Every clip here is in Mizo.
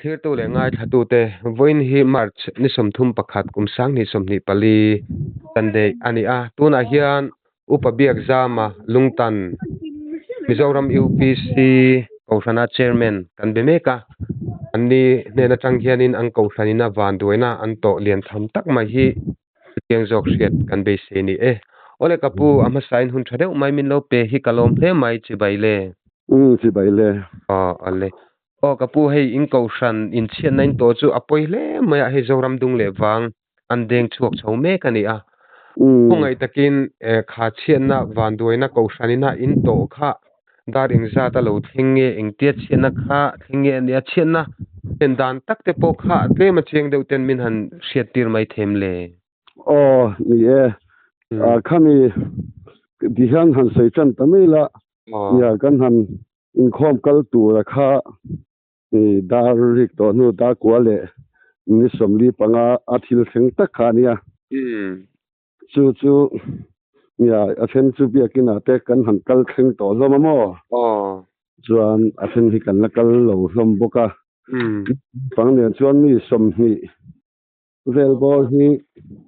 Thirtu leh ngaithlatute, Vawiin hi March ni 31 kum 2024 Sunday a ni a, tunah hian Upa Biakzama Lungtan Mizoram UPC Kohhrana Chairman kan be mek a, an ni hnen atang hianin an Kohhranina vanduaina an tawh lian tham tak mai hi Chiang zawk hriat kan beisei ni e. Awle ka pu, a hmasain hun tha deuh mai min lo pe hi ka lawm hle mai, chibai le. Umm chibai le. Aw awle. Aw ka pu hei in kohhran in chhiatna in tawh chu a pawi hle mai a, hei Zoram dung leh vang an deng chhuak chho mek a ni a. Khawngaih takin kha chhiatna vanduaina kohhran ina in tawh kha Dar engzat a lo thleng nge, engtia chhiatna kha thleng nge a nia, chhiatna thlen dan tak te pawh kha tlem a chiang deuh ten min han hriat tir mai them le. Aw, ni e. Khami ti hian han sawi tan ta mai la, nia kan han inkhawm kal tura kha dar rik tawh hnu dar kua leh ni 45 a thil thleng tak kha a nia. Chu chu nia a then chu biakin ah te kan han kal thleng tawh hlawm a maw? Aw. Chuan a then hi kan la kal lo hlawm bawk a. Pang nen chuan mi 20 vel bawr hi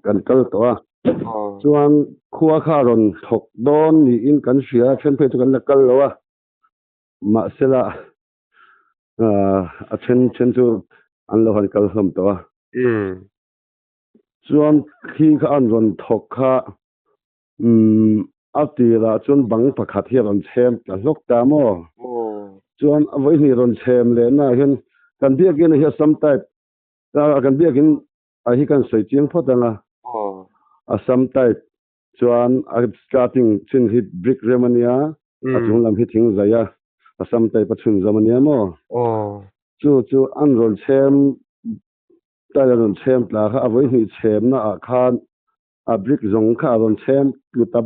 kan kal tawh a. Aw. Chuan khua kha a rawn thawk dawn niin kan hria a, then phei chu kan la kal lo a. Mahsela a then then chu an lo han kal hlawm tawh a. Chuan thli kha an rawn thawk kha umm a tirah chuan bang pakhat hi a rawn chhem ta hlawk ta maw? Chuan a vawihnih rawn chhem leh naah hian kan biakin hi Assam type kan biakin a hi kan sawi chiang phawt ang a, Assam type chuan a starting chin hi brick rem a nia, a chung lam hi thing zai a, Assam type a chhunzawm a nia maw? Chu chu an rawn chhem Tile a rawn chhem tla kha a vawihnih chhemna ah khan a brick zawng kha a rawn chhem tlu ta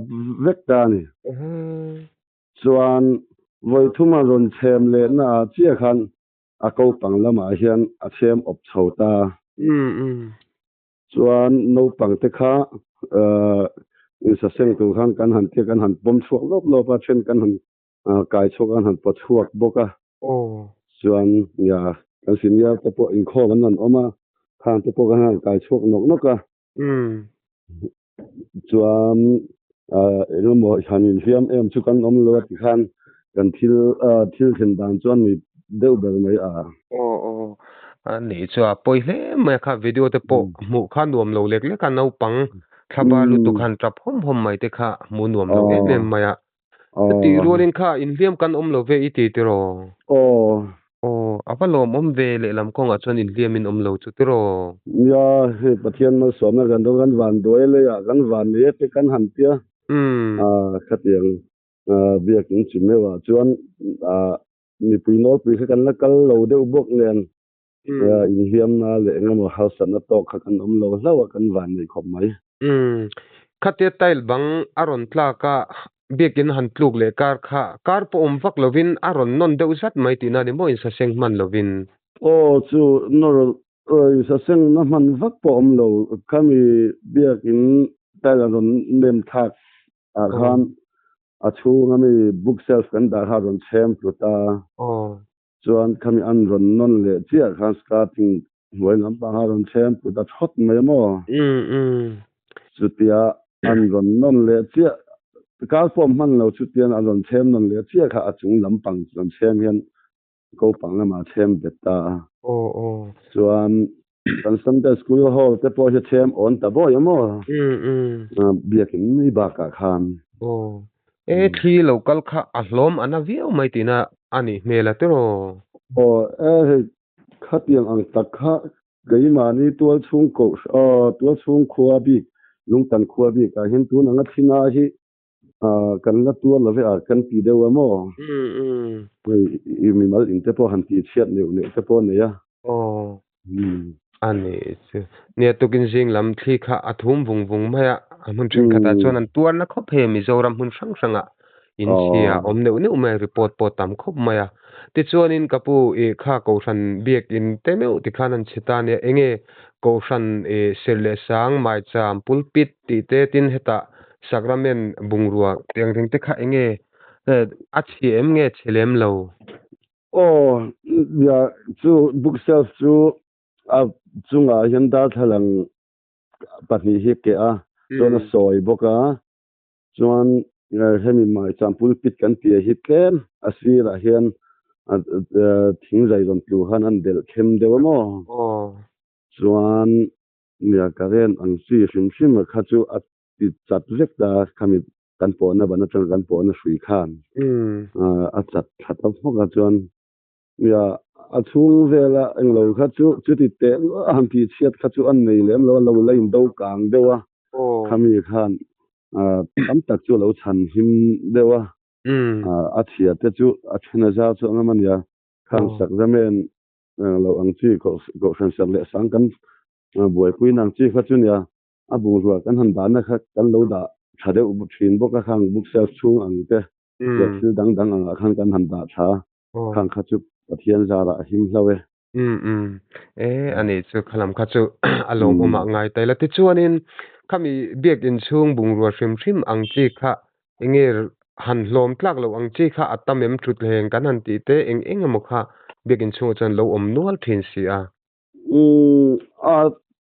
vek ta a ni. Chuan vawithum a rawn chhem lehna ah chiah khan a kopang lamah hian a chhem awp chho ta. Chuan naupang te kha insaseng tur khan kan han tia kan han pawm chhuak lawp lawp a, then kan han kai chhuak an han paw chhuak bawk a. Chuan ya kan senior te pawh inkhawm an rawn awm a, khang te pawh kan han kai chhuak nawk nawk a. Chuan engemaw han inhliam em chu kan awm lo a tikhan kan thil thil thlen dan chuan ni deuh ber mai a. Aw aw a nih chu a pawi hle mai a kha video te pawh hmuh kha nuam lo lek lek a naupang thlaba lutuk han tap hawm hawm mai te kha hmuh nuam lo em em mai a. Tih rualin kha inhliam kan awm lo ve i ti tiraw? Aw. Aw, a va lawmawm ve lehlam kawngah chuan inhliamin awm lo chu tiraw? Nia, hei Pathian malsawmna kan dawng kan van duai leiah kan van nei te kan han tia. Khatiang biakin chi meuhah chuan mipui nawlpui kha kan la kal lo deuh bawk nen inhliamna leh engemaw harsatna tawk kha kan awm lo hlauh a, kan van nei khawp mai. Khatia tile bang a rawn tlak a, biakin han tluk leh kar kha kar pawh awm vak lovin a rawn nawn deuh zat mai tihna ni maw insaseng hman lovin? Aw chu nawr insaseng na hman vak pawh awm lo, khami biakin tile a rawn nem thlak ah khan a chhung ami book shelf kan dah kha a rawn chhem tlut a. Chuan khami an rawn nawn leh chiah khan skirting hnuai lampang a rawn chhem put a thawt mai maw? Chutia an rawn nawn leh chiah, kar pawh hman lo chutian a rawn chhem nawn leh chiah kha a chung lampang rawn chhem hian kopang lamah a chhem bet ta a. Chuan kan Sunday School hall te pawh hi a chhem awn ta bawi a maw? Biakin mai bakah khan. E thli lo kal kha a hlawm a na viau mai tihna a nih hmel a tiraw? Aw e hei khatiang ang tak kha keimahni tual chhung koh aw tual chhung khua bik Lungtan khua bik ah hian tun anga thlina hi kan la tuar lo ve a kan ti deuh a maw? Hei i mimal in te pawh han tih chhiat neuh neuh te pawh a nei a. Aw a nih chu. Nia tukin zing lam thli kha a thum vung vung mai a, a hmun thenkhatah chuan an tuar na khawp hei Mizoram hmun hrang hrangah inchhia awm neuh neuh mai a, report pawh tam khawp mai a. Tichuanin ka pu i kha Kohhran biakin te meuh tikhan an chhe ta nia, enge Kohhran i Sir leh Sang, Maicham, Pulpit tih te tin hetah Sacrament bungrua tih ang reng te kha enge a chhe em nge chhe lem lo? Aw, nia, chu bookshelf chu a chungah hian darthlalang pahnih hi keh a, chuan a sawi bawk a, chuan hemi maicham pulpit kan tih hi tlem a sirah hian thing zai rawn tlu khan an delh khem deuh a maw? Chuan nia current ang chi hrim hrim kha chu a ti chat vek ta khami kan pawhna ban atanga kan pawhna hrui khan a chat thla ta hmawk a chuan nia a chhung vela englo kha chu chuti teh a han tih chhiat kha chu an nei lem lo a lo la in do kang deuh a khami khan tam tak chu a lo chhan him deuh a a chhia te chu a then a zar chu a ngam a nia khang sak ramen lo ang chi kohhran sak leh sang kan buaipui nang chi kha chu nia A bungrua kan han dahna kha kan lo dah tha deuh thin bawk a, khang bookshelf chhung ang te leh thil dang dang angah khan kan han dah tha a, khang kha chu Pathian zarah a him hlauh e. Umm umm e a nih chu khalam kha chu a lawmawm ah ngai ta ila. Tichuanin khami biakin chhung bungrua hrim hrim ang chi kha enge han hlawm tlak loh ang chi kha a tam em thutthleng kan han tih te eng eng emaw kha biakin chhungah chuan lo awm nual thin si a. Umm a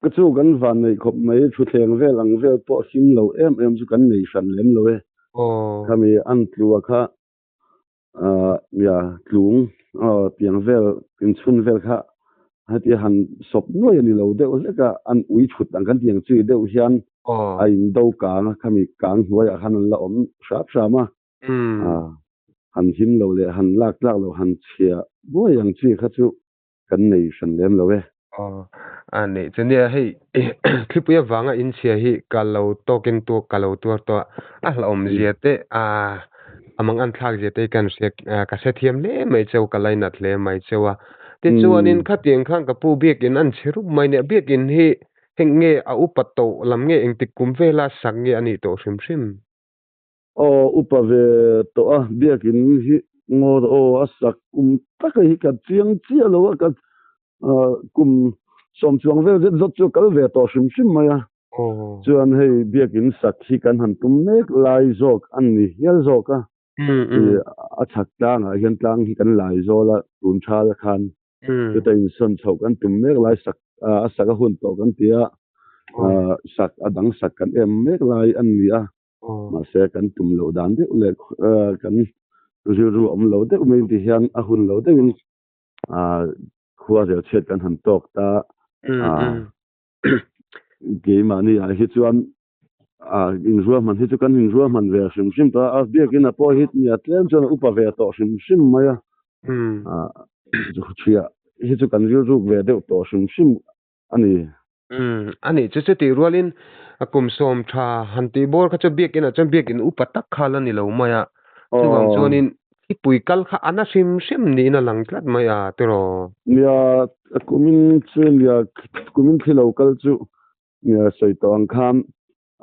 ka chu kan van neih khawp mai thuthleng vel ang vel pawh him lo em em chu kan nei hran lem lo e. Khami an tlua kha ah ya tlung aw tiang vel inchhun vel kha heti han sawp nuai a ni lo deuh hlek a an ui thut ang kan tiang chi deuh hian a in do kang a khami kang hnuaiah khan an la awm hram hram a. Han him lo leh han lak tlak lo han chhia buai ang chi kha chu kan nei hran lem lo e. Aw, a nih chu nia hei thlipui avanga inchhia hi ka lo tawkin tu ka lo tuar tawh a, a hlauhawm zia te a a mang an thlak zia te hi kan hria ka hre thiam hle mai cheu ka lainat hle mai cheu a. Tichuanin khatiang khan ka pu biakin an chhe rup mai nia biakin hi heng nge a upa tawh lam nge engtik kum vela sak nge a nih tawh hrim hrim? Aw upa ve tawh a, biakin hi ngawr aw a sak kum taka hi ka chiang chiah lo a, ka kum sawm chuang vel zet zawt chu a kal ve tawh hrim hrim mai a, chuan hei biakin sak hi kan han tum mek lai zawk a ni hial zawk a, a chhak tlangah hian tlang hi kan lai zawl a tun thal khan chuta insawn chhoh kan tum mek lai sak a sak a hun tawh kan ti a, sak a dang sak kan em mek lai a ni a. Mahse kan tum loh dan deuh leh kan rilru awm lo deuh mai ti hian a hun lo deuhin khua rel chhiat kan han tawk ta a. Keimahni ah hi chuan inruahman hi chu kan inruahman ve hrim hrim tawh a, a biakin a pawh hi nia tlem chuan a upa ve tawh hrim hrim mai a. Chhuah hi chu kan rilruk ve deuh tawh hrim hrim a ni. Umm, a nih chu chutih rualin a kum sawm tha han tih bawr kha chu biakin ah chuan biakin upa tak kha la ni lo mai a, chuvang chuanin thipui kal kha a na hrim hrim niin a lang tlat mai a tiraw? Nia, kumin chu nia, kumin thli lo kal chu nia sawi tawh ang khan,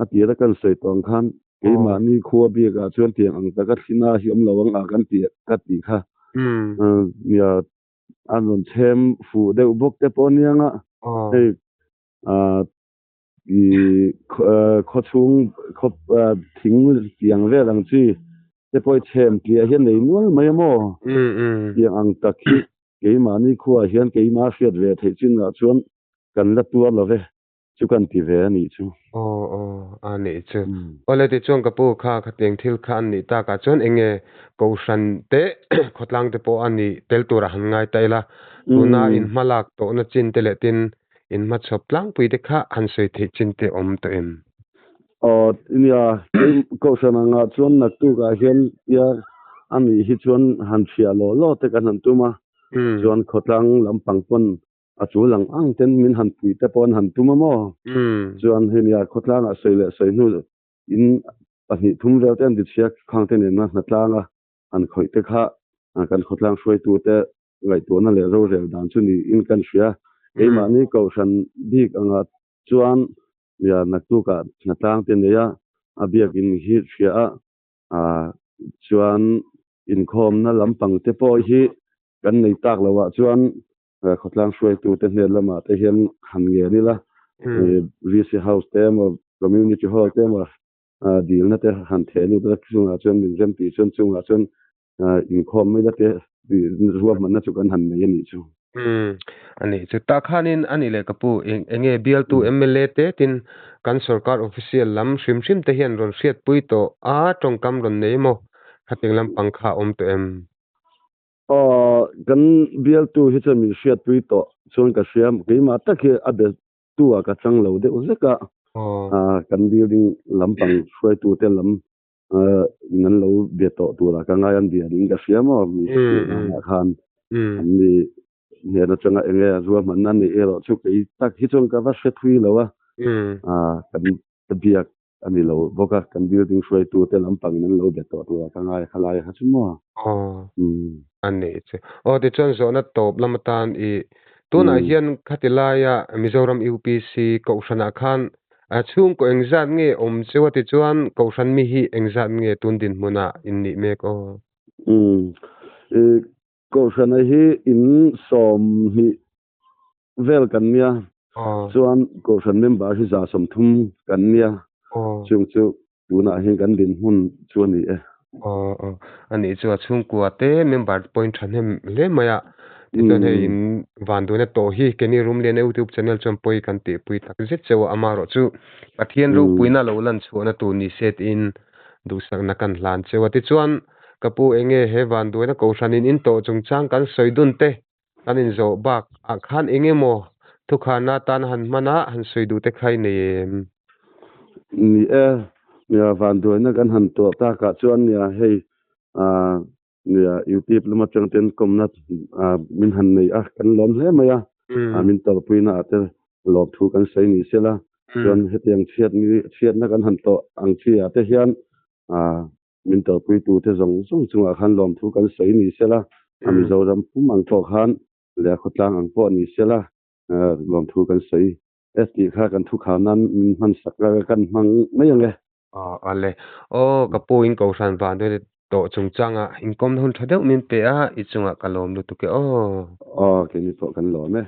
a tir a kan sawi tawh ang khan keimahni khua biakah chuan tiang ang taka thli na hi awm lo ang a kan tih ka tih kha. Nia, an rawn chhem fuh deuh bawk te pawh aniang a hei ah ih khaw chhung khaw thing tiang vel ang chi te pawh hi chhem tliah hian nei nual mai a maw tiang ang tak hi keimahni khuaah hian keimah hriat ve theih chinah chuan kan la tuar lo ve. Chu kan ti ve a nih chu. Aw aw a nih chu. Awle tichuan ka pu kha khatiang thil kha an nih takah chuan enge kohhran te khawtlang te pawh a nih tel turah han ngai ta ila. Tuna in hma lak tawhna chin te leh tin in hma chhawp tlangpui te kha han sawi theih chin te awm tawh em? Aw nia kei kohhran angah chuan naktukah hian tia a nih hi chuan han chhiah law law te kan han tum a. Chuan khawtlang lampang pawn A chu lang ang ten min han puih te pawh an han tum a maw? Chuan hei nia khawtlangah sawi leh sawi hnu in pahnih thum vel te an ti chhia khang te nena hnatlang a han khawih te kha kan khawtlang hruaitu te ngaihtuahna leh rorel dan chu niin kan hria. Keimahni kohhran bik angah chuan nia naktukah hnatlang te nei a, a biakin hi hria a, chuan inkhawmna lampang te pawh hi kan nei tak loh ah chuan khawtlang hruaitute hnen lamah te hian han ngen ila VC house te emaw community hall te emaw dilna te han theh lut a chungah chuan min rem tih chuan chungah chuan inkhawm mai la te Ruahmanna chu kan han nei a nih chu. Umm a nih chu. Tah khanin a nih leh ka pu eng enge bialtu mla te tin kan sorkar official lam hrim hrim te hian rawn hriatpui tawh a tawngkam rawn nei emaw khatiang lampang kha a awm tawh em? Aw kan bialtu hi chuan min hriatpui tawh chuan ka hria keimah tak hi a be tu ah ka chang lo deuh zek a kan building lampang hruaitu te lam in an lo bia tawh turah ka ngai an bia ding ka hria maw mi ah khan an ni hnen atanga enge a ruahmanna a nih erawh chu kei tak hi chuan ka va hre thui lo a kan ka biak a ni lo bawk a kan building hruaitu te lampang in an lo bia tawh turah ka ngai khalai kha chu maw a nih chu aw tichuan zawhna tawp lam atan i tunah hian khati laia Mizoram UPC kohhranah khan A chhungkaw engzat nge awm cheu a ti chuan Kohhran mi hi engzat nge tun dinhmunah in nih mek aw? Umm. I Kohhrana hi in 20 vel kan nia. Chuan Kohhran member hi 130 kan nia. Chung chu tunah hian kan dinhmun chu a ni e. Aw aw a nih chu a chhungkua te member te pawhin thahnem hle mai a tichuan hei in vanduaina tawh hi Kenny Rumliana youtube channel chuan pawi kan tihpui tak zet cheu a amaherawh chu Pathian ropuina lo lan chhuahna tur ni se tiin duhsakna kan hlan cheu a tichuan ka pu enge he vanduaina kohhran in in tawh chungchang kan sawi dun te kan inzawh bak ah khan eng emaw thukharna atan han hman a, han sawi duh te kha i nei em? Ni e, nia vanduaina kan han tuah tak ah chuan nia hei ah nia youtube lam atang ten kawmna ah min han nei a kan lawm hle mai a, ah min tawrhpuina ah te lawmthu kan sawi ni sela chuan hetiang chhiat ni chhiatna kan han tawh ang chi ah te hian ah Min tawrhpuitute zawng zawng chungah khan lawmthu kan sawi ni sela, a Mizoram pum ang pawh khan leh khawtlang ang pawh ni sela lawmthu kan sawi e tih kha kan thukhar nan min hman sak a kan hmang mai ang e. Aw ale. Aw ka pu in Kohhran van deuh tawh chungchanga inkawmna hun tha deuh min pe a, i chungah ka lawm lutuk e aw. Aw keini pawh kan lawm e.